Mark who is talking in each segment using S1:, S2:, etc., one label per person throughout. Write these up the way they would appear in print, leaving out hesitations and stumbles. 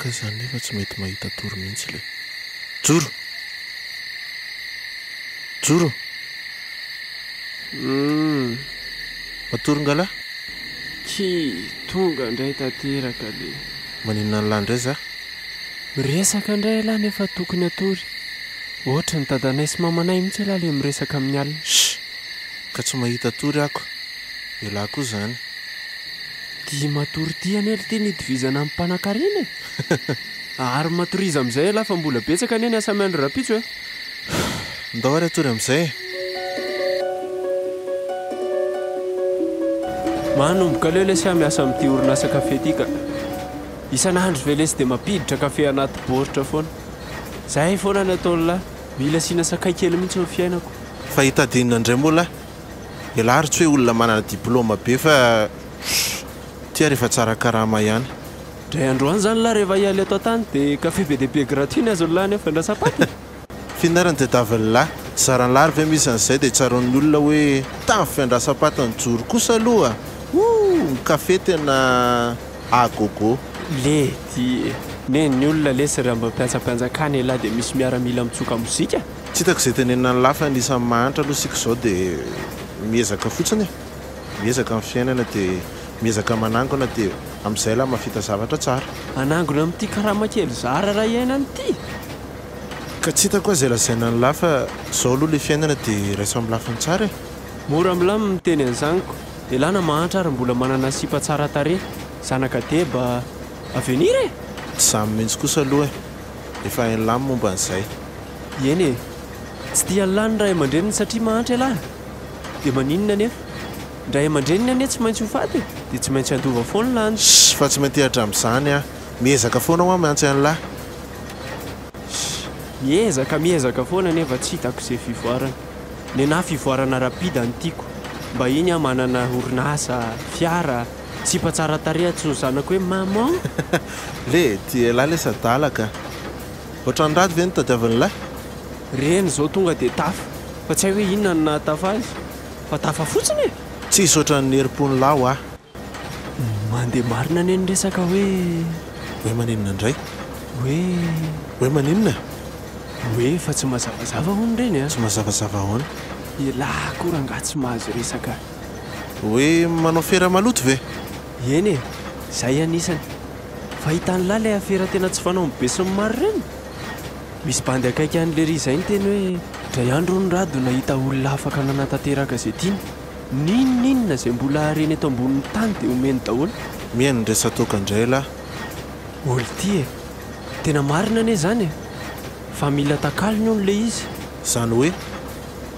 S1: Reraka izany nefa tsy mety mahita tory mihitsy le. Joro! Joro!
S2: Humm.
S1: Matory ngalahy?
S2: Ki, tonga indray tanteraka le.
S1: Maninona an'lah indray za?
S2: Miresaka indray elah nefa tokony hatory. Ohatry ny dadanay sy mamanay mihitsy elah le miresaka amin'ny alina.
S1: Shh! Ka tsy mahita tory ako. Elah koa zany.
S2: Ty matory ty anie ry ty no itovizana amin'ny mpanakarena e! Ary matoriza amin'izay elah fa mbola betsaka anie ny asa miandry rahampitso e!
S1: Ndao ary hatory amin'izay e!
S2: Manomboka aleo lesy aho miasa amin'ity orinasa kafe ity ka. Isan'andro ve lesy dia mampiditra kafe anaty baoritra foana. Zay foana ny ataon'lah. Mila asiana sakay kely mihitsy ny fiainako.
S1: Fa hitady inona indray moa lahy? Elah ary tsy hoe olona manana diploma be fa ty ary efa tsara karama ihany.
S2: Dray androany zany lah rehefa hiala eto an-tany dia kafe be dia be gratuit ny azon'lah nefa andrasam-paty e!
S1: F'inona ary ny tadiavin'lah? Zaran'lah ary ve misy an'izay dia tsaroan'ny olona hoe tavy fiandrasam-paty nijoro kosa aloha! Ouh! Ny kafe tena à gogo.
S2: Lety e! Nen'ny olona lesy raha mba mpiantsam-pianjakana elah dia misy miaramila mitsoka mozika?
S1: Tsy hitako izay tenenina an'lah fa anisan'ny mahantra aloha isika izao dia miezaka fotsiny e! Miezaka amin'ny fiainana dia miezaka manangona dia amin'izay lah mahavita zavatra tsara.
S2: Hanangona amin'ity karama kely zara raha iainana ity?
S1: Ka tsy hitako hoe izay lazaina an'lah fa izao aloha ilay fiainana dia raiso amin'ny lafiny tsara e!
S2: Mora milamina miteny an'izany ko. Elah na mahantra ary mbola manana sipa tsara tarehy, zanaka deba, avenir e!
S1: Tsy izany mihitsy kosa aloha e! Efa hain'lah ny momba an'izay.
S2: Eny e! Tsy tia an'lah ny ray aman-dreniny satria mahantra elah? Dia maninona anefa? Ny ray aman-dreniny anie tsy maintsy ho faty e! Dia tsy maintsy handova foana lah ny.
S1: Shh! Fa tsy miantehatra amin'izany aho. Miezaka foana hoa miantsy an'lah.
S2: Shh! Miezaka miezaka foana nefa tsy hitako izay fivoarana. Nenah fivoarana rapide no tiako. Mba iny aho manana orinasa, fiara, sipa tsara tarehy antsoin'ny zanako hoe maman.
S1: Le, ty elah lesy adala ka. Ohatran'ny rado ve no tadiavin'lah?
S2: Reny izao tonga dia tafa. Fa tsy hay hoe inona no nahatafa azy. Fa tafa fotsiny e!
S1: Tsisy ohatran'ny herim-pon'lah hoa.
S2: Mandeha marina anie ny resaka hoe.
S1: Hoe maninona indray?
S2: Hoe.
S1: Hoe maninona e?
S2: Hoe efa tsy mazavazava hono ireny a!
S1: Tsy mazavazava ahoana?
S2: Elah koa rangahy tsy mahazo resaka.
S1: Hoe manao fera maloto ve?
S2: Eny e! Izay anisany. Fa hitan'lah ilay afera tena tsy fanaon'ny besinimaro ireny? Misy bandy akaiky an'i Lery izay niteny hoe indray andro hono Rado nahita olona afaka nanatanteraka izay tiany. N'inon'inona izay mbola harena eto ambonin'ny tany dia omeny daholo.
S1: Mihaino ny resa-toaka indray lah.
S2: Olty e! Tena marina anie izany e! Fa mila takalony hono ilay izy.
S1: Izany hoe?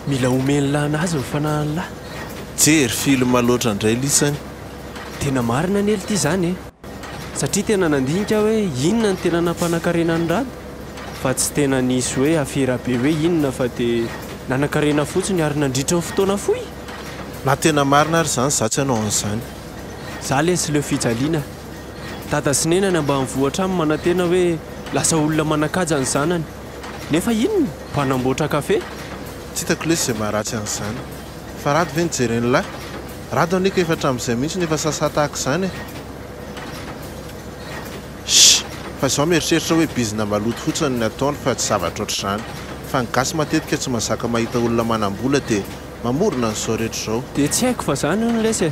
S2: Mila omen'lah anazy ny fanahin'lah.
S1: Jery film loatra indray lisany.
S2: Tena marina anie lty izany e! Satria tena nandinika aho hoe inona no tena nampanankarena an'i Rado fa tsy tena nisy hoe afera be hoe inona fa dia nanankarena fotsiny ary nandritra ny fotoana fohy.
S1: Na tena marina ary izany za tsy hanao an'izany.
S2: Za lesy leo fijaliana. Dada sy neny any ambanivohitra any manantena hoe lasa olona manankaja ny zanany. Nefa inona? Mpanamboatra kafe?
S1: Tsy hitako lesy izay maharatsy an'izany. Fa Rado ve nijery an'lah? Rado anie ka efa hatramin'izay mihitsy no efa sasa tahaka izany e! Shh! Fa izaho mieritreritra hoe bizina maloto fotsiny ny ataony fa tsy zavatra ohatr'izany. Fa ny gasy matetika tsy mazaka mahita olona manam-bola dia mamorona an'izao rehetra izao.
S2: Dia tsy haiko fa zany hono lesy e!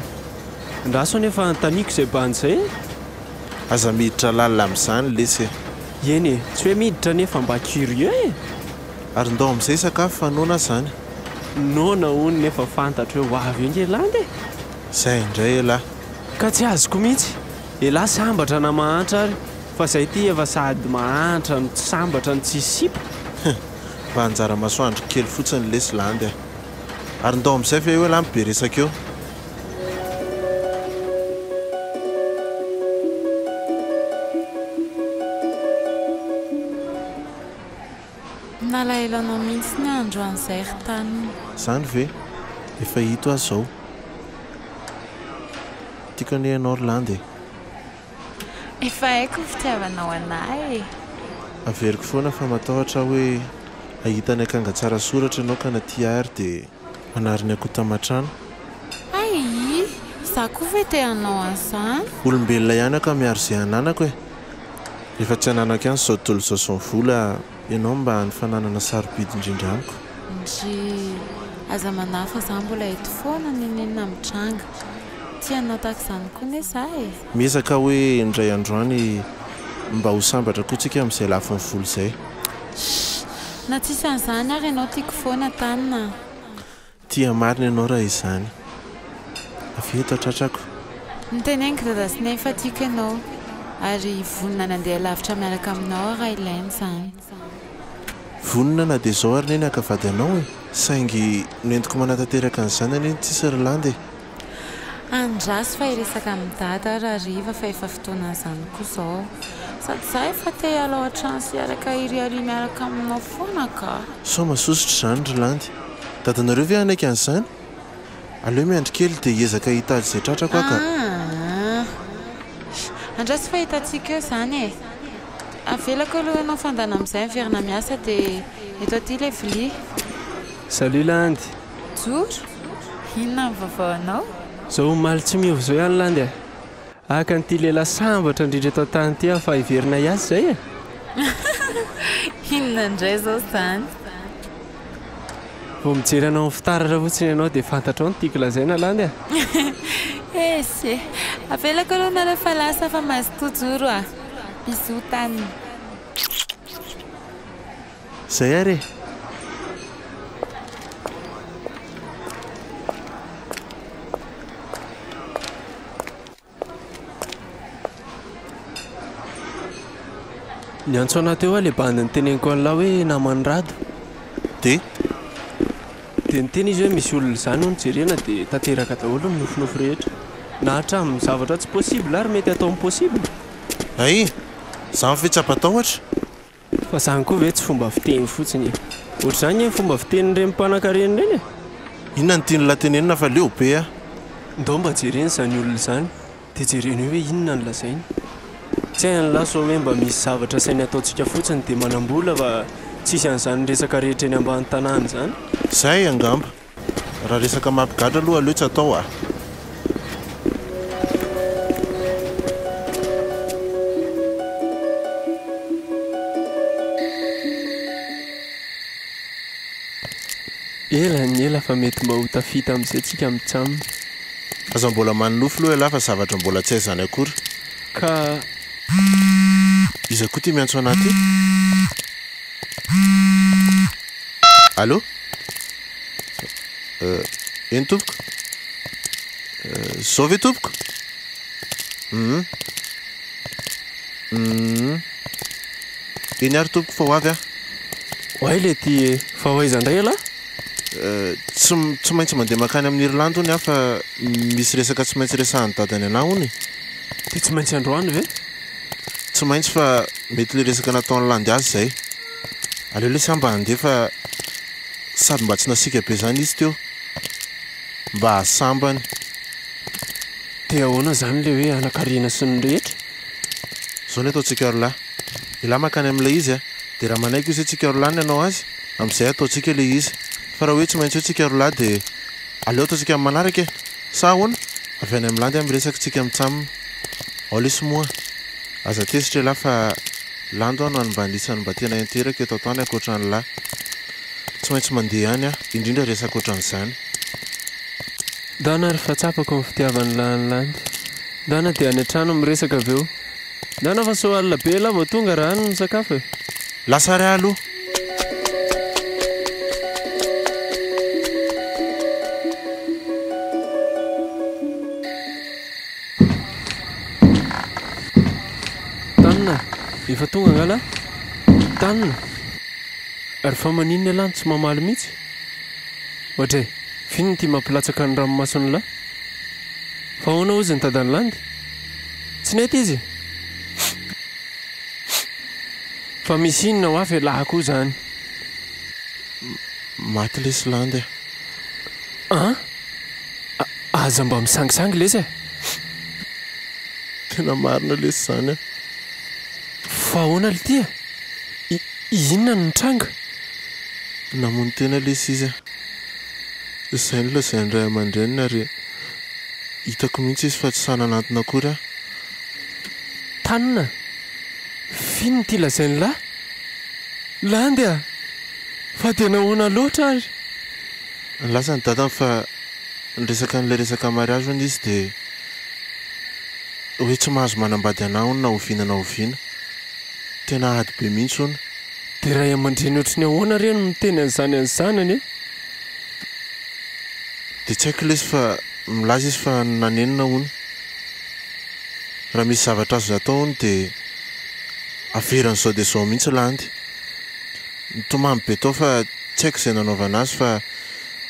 S2: Andraso anie fa anontaniako izay bandy izay e!
S1: Aza miditra lalina amin'izany lesy e!
S2: Eny e! Tsy hoe miditra anie fa mba curieux e!
S1: Ary ndao amin'izay hisakafo fa noana aho izany.
S2: Noana hono nefa fantatro hoe ho avy eo nge landy e!
S1: Zay indray elah.
S2: Ka tsy azoko mihitsy. Elah sambatra na mahantra ary fa zay ty efa sady mahantra no tsy sambatra no tsisy sipa.
S1: Huh! Mba anjara masoandro kely fotsiny lesy landy a! Ary ndao amin'izay fa eo elah no be resaka eo.
S3: Nalahelo anao mihitsy ny andro an'izay ry Tany.
S1: Zany ve? Efa ito aho zao. Tiako anie ianao ry Landy e.
S3: Efa haiko ny fitiavanao anah e.
S1: Averiko foana fa matahotra aho hoe hahita ny akanga tsara soratra ianao ka na tia ahy ary dia hanary ny akoho taman-trano.
S3: Hay! Izaho koa ve te hanao an'izany?
S1: Olombelona ihany aho ka miaro izay ananako e. Rehefa tsy ananako ihany izao tontolo izao sy ny vola, ianao no mba hany fananana sarobidy indrindra amiko.
S3: Ndrii. Aza manahy fa za mbola eto foana n'inon'inona mitranga. Tia anao tahaka izany koa ne za e!
S1: Miezaka aho hoe indray andro any mba ho sambatra koa tsika amin'izay lafiny vola izay.
S3: Shh! Na tsisy an'izany ary ianao tiako foana Tanina a!
S1: Tia marina ianao raha izany. Avia eto an-tratrako.
S3: Noteneniko dada sy neny fa tiako ianao ary vonona ny handeha lavitra miaraka aminao aho raha ilaina izany.
S1: Vonona na dia izao ary neny haka vady anao e! Saingy nentiko manatanteraka an'izany anie ny tsisy ry Landy e!
S3: Andraso fa hiresaka amin'i dada aho rahariva fa efa fotoanan'izany koa izao. Sady za efa te hiala ao an-trano sy hiaraka hiriaria miaraka aminao foana ka!
S1: Sao masosotra izany ry Landy? Dadanareo ve hanaiky an'izany? Aleo miandry kely dia hiezaka hitady izay tratrako aho ka.
S3: Aa! Andraso fa hitantsika eo izany e! Avelako aloha ianao fandana amin'izay miverina miasa dia eto aty ilay vilia.
S2: Salut Landy!
S3: Joro! Inona ny vaovao anao?
S2: Zao omaly tsy miova zao ihany Landy a! Haka an'ity lehilahy sambatra indrindra eto an-tany ity aho fa hiverina hiasa izay e!
S3: Inona indray izao izany?
S2: Vao mijery anao amin'ny fitaratra fotsiny ianao dia fantatrao ny tiako lazaina Landy a!
S3: Esy e! Avelako aloha nareo fa lasa fa mazotoa Joro a! Bisous Tany.
S1: Izay ary e!
S2: Niantso anah teo aho le bandy niteneniko an'lah hoe naman'i Rado.
S1: Dia?
S2: Dia niteny izy hoe misy olona izany hono jerena dia tanteraka daholo ny nofinofy rehetra. Na hatramin'ny zavatra tsy possible ary mety ataony possible.
S1: Hay! Izany ve tsy hampatahotra?
S2: Fa zany koa ve tsy fomba fiteny fotsiny e? Ohatr'izany nge ny fomba fitenin'ireny mpanankarena ireny e!
S1: Inona no tian'lah tenenina fa leo be ah.
S2: Ndao mba jerena izany olona izany dia jerena eo hoe inona no lazainy. Tsy hay an'lah sao hoe mba misy zavatra asainy ataontsika fotsiny dia manam-bola fa tsisy an'izany resaka rehetra eny ambany tanàna izany.
S1: Zay angamba. Raha resaka mampigadra aloha aleo tsy atao a!
S2: Ela ny ela fa mety mba ho tafita amin'izay tsika mitsam.
S1: Aza mbola manonofy loha ialahy fa zavatra mbola tsy hay izany akory.
S2: Ka.
S1: Iza koa ity miantso anah ity? Allô? Eny tompoko. Zao ve tompoko? Hum. Hum. Eny ary tompoko fa ho avy aho.
S2: Oay le ty e, fa ho aiza indray ialahy?
S1: Tsy tsy maintsy mandeha mankany amin'i Irlande hono aho fa misy resaka tsy maintsy resahan'i dadany anah hono e.
S2: Dia tsy maintsy androany ve?
S1: Tsy maintsy fa mety le resaka nataon'i Landy azy izay. Aleo lesy aho mba handeha fa sady mba tsy nasiaka be izany izy teo. Mba hahasambany.
S2: Dia ahoana izany ilay hoe hanan-karena sy ny rehetra?
S1: Izao ny ataontsika ry lahy. Elah mankany amin'ilay izy a! Dia raha manaiky izy hoe tsika roa lahy ny hanao azy, amin'izay ataontsika ilay izy. Fa raha hoe tsy maintsy hoe tsika roa lahy dia aleo ataontsika amin'ny manaraka e! Sa ahoana? Avy any amin'ny landy aho miresaka tsika mitsam. Ao lesy moa. Aza tezitra elah fa Lando aho no any mba anisan'ny mba tena ianteherako eto an-tany ankoatra an'lah. Tsy maintsy mandeha any aho, indrindra resaka ohatran'izany.
S2: Ndana ary fa tsapako ny fitiavan'lah an'i Landy. Ndana dia any an-trano miresaka avy eo. Ndana fa sao alina be elah vao tonga raha any no misakafo e.
S1: Lasa ary aho aloha.
S2: Tanina, efa tonga angaha lahy? Tanina, ary fa maninona ialahy no tsy mamaly mihitsy? Oadray, f'inona ity mampilatsaka ny ranomason'ilahy? Fa ahoana hozy ny dadan'i Landy? Tsy nety izy? Fa misy inona ho afa ialahy koa izany?
S1: Maty lesy Landy a!
S2: An? Aza mba misangisangy lesy e!
S1: Tena marina lesy izany a!
S2: Fa ahoana lty e? Inona no nitranga?
S1: Namono tena lesy izy a! Izay no lazain'ny ray aman-dreniny ary hitako mihitsy izy fa tsy sahy nanantona akory aho.
S2: Tanina? F'inona ity lazain'lah? Landy a! Fa dia nahoana loatra ary?
S1: Nilaza ny dadany fa niresaka an'ilay resaka mariage hono izy dia hoe tsy mahazo manambady anah hono na oviana na oviana. Tena ady be mihitsy hono.
S2: Dia ray aman-dreny ohatry ny ahoana re no miteny an'izany an'ny zanany e?
S1: Dia tsy haiko lesy fa milaza izy fa nanenina hono. Raha misy zavatra azony atao hono dia averiny izao dia izao mihitsy Landy. Nitomany be tao fa tsy haiko izay nanaovana azy fa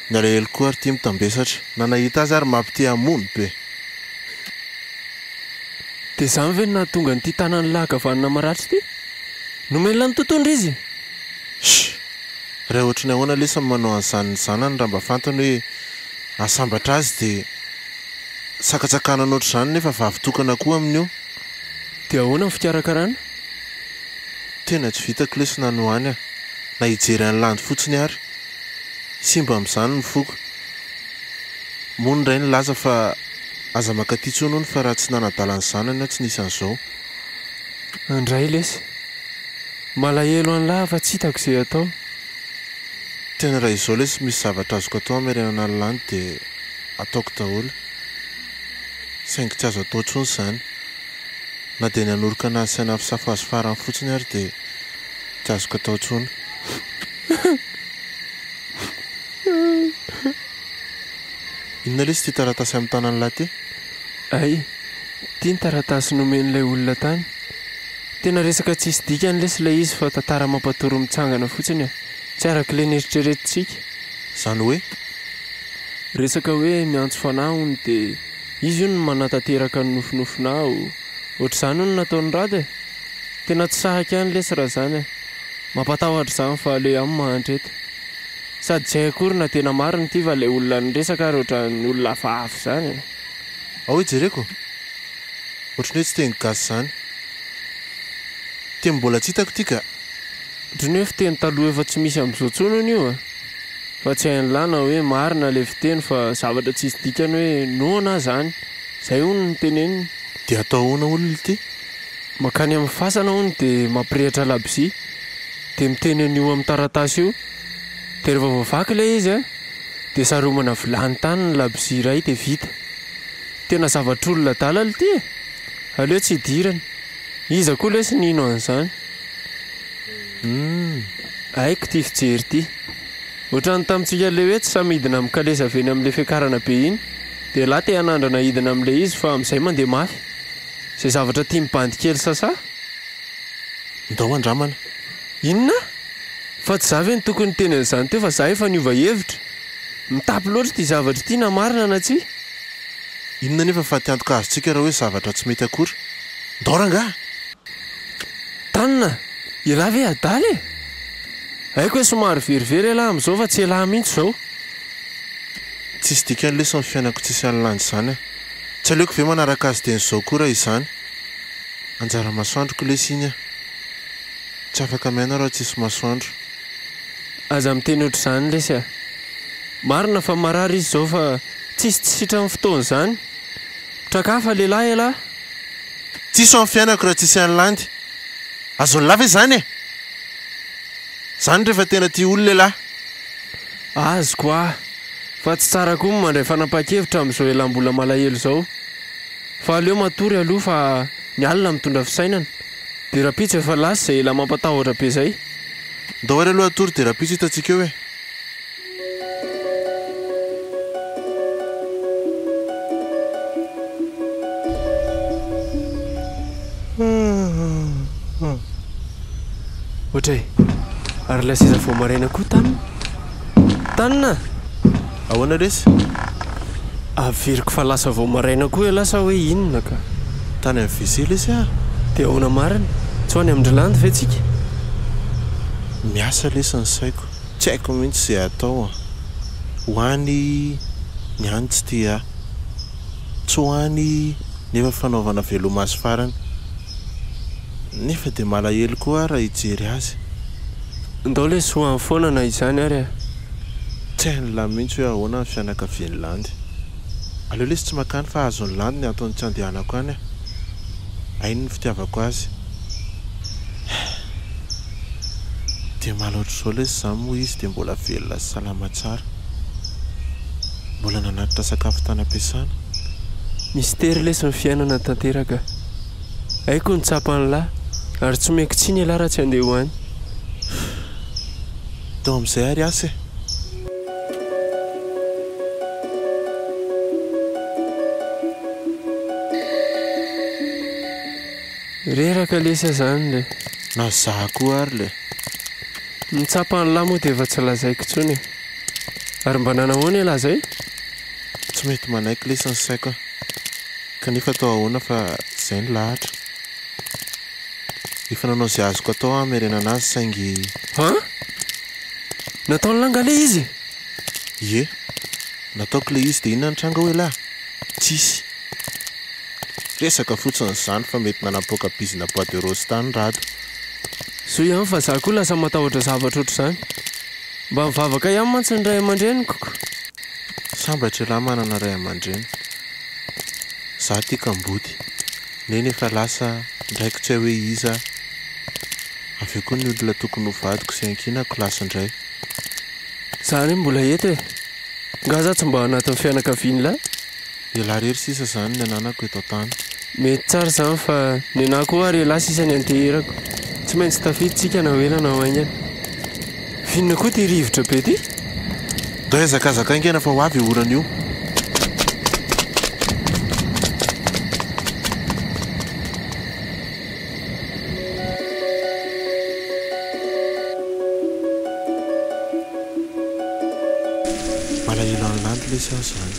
S1: ny alahelo koa ary ity mitambesatra. Na nahita azy ary mampite hamono be.
S2: Dia izany ve no nahatonga an'ity tanan'i lahy ankavanana maratra ity? Nomen'i lahy nitontondra izy!
S1: Shh! Ray ohatry ny ahoana lesy no manao an'izany ny zanany raha mba fantany hoe hahasambatra azy dia sakatsakanana ohatr'izany nefa vavy tokana koa amin'io.
S2: Dia ahoana ny fikarakarana?
S1: Tena tsy vitako lesy na ny ho any ah! Na hijery an'i Landy fotsiny ary. Simba amin'izany ny foko. Moa ny ray nilaza fa aza mankaty intsony hono fa raha tsy nanadala ny zanany aho tsy nisy an'izao.
S2: Andray lesy. Malahelo an'lah fa tsy hitako izay atao.
S1: Tena raha izao lesy misy zavatra azoko atao hamerenana an'i Landy dia ataoko daholo. Saingy tsy azo atao intsony izany. Na dia ny hanoroka anazy sy hanafosafo azy farany fotsiny ary dia tsy azoko atao intsony. Inona lesy ity taratasy amin'ny tanan'lah ity?
S2: Hay, ity ny taratasy nomen'ilay olona tany. Tena resaka tsisy dikany lesy ilay izy fa tantara mampatory mitsangana fotsiny e! Tsy araka ilay neritreretintsika.
S1: Izany hoe?
S2: Resaka hoe miantso fanahy hono dia izy hono no manatanteraka ny nofinofinao. Ohatr'izany hono nataon'i Rado e! Tena tsy sahako ihany lesy raha izany e! Mampatahotra izany fa aleo ihany mahantra eto. Sady tsy hay akory na tena marina ity fa ilay olona niresaka ary ohatran'ny olona hafahafa izany e!
S1: Ao hijereko. Ohatran'ny hoe tsy teny gasy izany. Teny mbola tsy hitako ity ka.
S2: Ohatran'ny hoe fiteny taloha efa tsy misy amin'izao intsony hono io a! Fa tsy hain'lah na hoe marina ilay fiteny fa zavatra tsisy dikany hoe noana aho izany. Izay hono no teneniny.
S1: Dia atao ahoana olona ity?
S2: Mankany amin'ny fasana hono dia mampirehitra labozia. Dia miteny an'io amin'ny taratasy io. Dia rehefa voavaky ilay izy a, dia saromana vilany tany ny labozia iray dia vita. Tena zavatr'olona adala lty e! Aleo tsy hidirana. Iza koa lesy nino an'izany?
S1: Humm.
S2: Haiko ity fijery ity. Ohatran'ny tamintsika ilay hoe tsy samy hidina amin'ny kalesy avy eny amin'ilay fiakarana be iny. Dia elah te hanandrana hidina amin'ilay izy fa amin'izay mandeha mafy. Izay zavatra tian'ny bandy kely sasa.
S1: Ndao andramana.
S2: Inona? Fa tsy za ve no tokony niteny an'izany teo fa za efa niova hevitra. Mitapy loatra ity zavatra ity na marina na tsia.
S1: Inona anefa fatiantoka azontsika raha hoe zavatra tsy mety akory? Ndao rangaha!
S2: Tanina, Ialahy ve adala e? Haiko hoe somary verivery ialahy amin'izao fa tsy ialahy mihitsy izao.
S1: Tsisy dikany lesy ny fiainako tsisy an'i Landy izany a! Tsy aleoko ve manaraka azy dieny izao koa raha izany? Anjara masoandroko lesy iny a! Tsy afaka miaina aho raha tsisy masoandro.
S2: Aza miteny ohatr'izany lesy a! Marina fa marary izy izao fa tsisy tsy sitran'ny fotoana izany. Trakafa lehilahy ialahy.
S1: Tsisy ao amin'ny fiainako raha tsisy an'i Landy. Azon'lah ve izany e? Izany rehefa tena tia olona elah.
S2: Azoko ah! Fa tsy tsara koa ny mandray fanapahan-kevitra amin'izao elah mbola malahelo izao. Fa aleo matory aloha fa ny alina mitondra fisainana. Dia rahampitso efa lasa izay elah mampatahotra be izay.
S1: Ndao ary aloha hatory dia rahampitso hitantsika eo e!
S2: Ohatra e! Ary ilay seza vao maraina koa tanina? Tanina!
S1: Ahoana lesy?
S2: Averiko fa lasa vao maraina koa ialahy sa hoe inona ka?
S1: Tany amin'ny WC lesy ah!
S2: Dia ahoana marina? Tsy ho any amin-dry Landy ve tsika?
S1: Miasa lesy ny saiko. Tsy haiko mihitsy izay hatao an! Ho any ny any tsy tia ahy. Tsy ho any nefa fanaovana veloma azy farany. Nefa dia malahelo koa aho raha hijery azy.
S2: Ndao lesy ho any foana na izany ary a!
S1: Tsy hain'i Landy mihitsy hoe ahoana ny fianakavian'i Landy. Aleo lesy tsy makany fa azon'i Landy ny antony tsy andehanako any a! Hainy ny fitiavako azy. Dia omaly ohatr'izao lesy izany moa izy dia mbola velona sy salama tsara. Mbola nanatitra sakafo tany am-piasana.
S2: Mistery lesy ny fiainana tanteraka. Haiko ny tsapan'lah ary tsy omeko tsiny elah raha tsy handeha ho any.
S1: Tao amin'izay ary asa e!
S2: Reraka lesy aho zany le.
S1: Na za koa ary le.
S2: Ny tsapan'lah moa dia efa tsy lazaiko intsony e. Ary mba nanahoana elah zay?
S1: Tsy mety manaiky lesy ny saiko a. Kanefa atao ahoana fa zay ny lahatra. Efa nanao izay azoko atao aho hamerenana azy saingy.
S2: An? Nataon'lah nga le izy e?
S1: Ie. Nataoko le izy dia inona ny tranga hoy elah? Tsisy. Resaka fotsiny izany fa mety nanapoaka bizina bois de rose tany Rado.
S2: Zo ihany fa za koa lasa matahotra zavatra ohatr'izany. Mba mivavaka ihany mantsy ny ray aman-dreniko ko.
S1: Sambatra elah manana ray aman-dreny. Za ty kamboty. Neny efa lasa, ndraiko tsy hay hoe iza. Avy eo koa ny olona tokony ho vadiko sy ankinako lasa indray.
S2: Za anie mbola eto e. Nga za tsy mba ao anatin'ny fianakavian'lah?
S1: Elah irery sisa izany ny ananako eto an-tany.
S2: Mety tsara izany fa nenah koa ary elah sisa ny anteherako. Tsy maintsy tafiditra tsika na ho ela na ho haingana. F'inona koa ity rivotra be ity?
S1: Ndao hihazakazaka haingana fa ho avy io orana io. Malahelo an'i Landy lesy aho izany.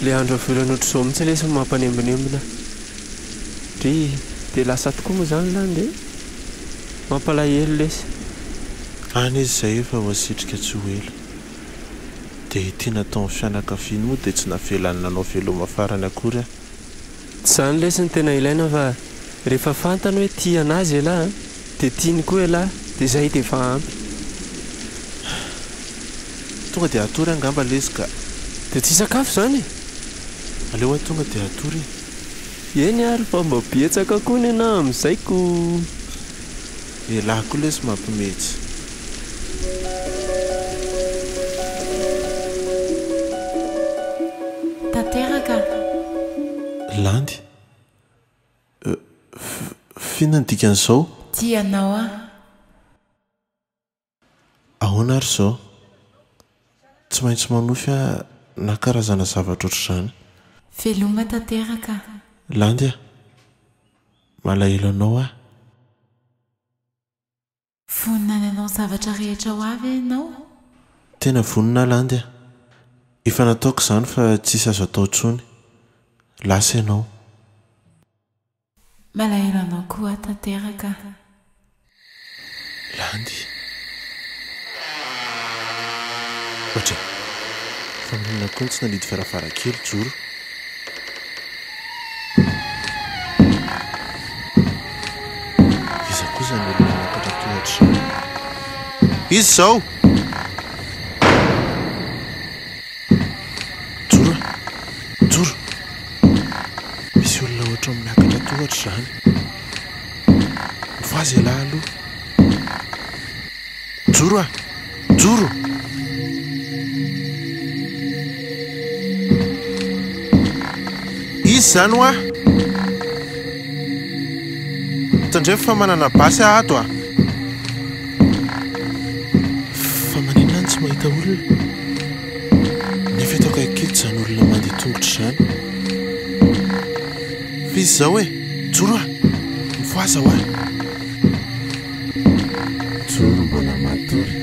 S2: Le andro avelany ohatr'izao mihitsy lesy no mampanembonembona. Dry, dia lasa tokoa moa izany Landy e? Mampalahelo lesy.
S1: Any izy izay efa ho asitrika tsy ho ela. Dia ity nataon'ny fianakaviany moa dia tsy navelany nanao veloma farany akory aho.
S2: Tsy izany lesy no tena ilaina fa rehefa fantany hoe tia anazy elah an, dia tiany koa elah dia izay dia efa ampy.
S1: Tonga dia hatory angamba lesy ka.
S2: Dia tsy hisakafo izany e?
S1: Aleo aho tonga dia hatory e.
S2: Eny ary fa mba betsaka koa nenah amin'izay ko.
S1: Elah koa lesy mampimetsy.
S3: Tanteraka.
S1: Landy, F'inona ny dikan'izao?
S3: Tia anao aho.
S1: Ahoana ary izao? Tsy maintsy manofy aho na karazana zavatra ohatr'izany.
S3: Veloma tanteraka.
S1: Landy a! Malahelo anao aho.
S3: Vonona ny hanao ny zavatra rehetra ho ahy ve ianao?
S1: Tena vonona aho Landy a! Efa nataoko izany fa tsisy azo atao intsony. Lasa ianao.
S3: Malahelo anao koa aho tanteraka.
S1: Landy. Ohatra e! Fa maninona koa no tsy nanidy varavarankely Joro? Iza koa izany olona miakatra tohatra izany? Iza izao? Joro a! Joro! Misy olona ohatran'ny miakatra tohatra izany. Mifohaza ialahy aloha. Joro a! Joro! Iza izany hoa? Tandremo fa manana basy aho ato a! Fa maninona aho no tsy mahita olona? Nefa eto akaiky eto izany olona mandeha tongotra izany. Fa iza izao e? Joro a! Mifohaza hoa! Joro mbola matory.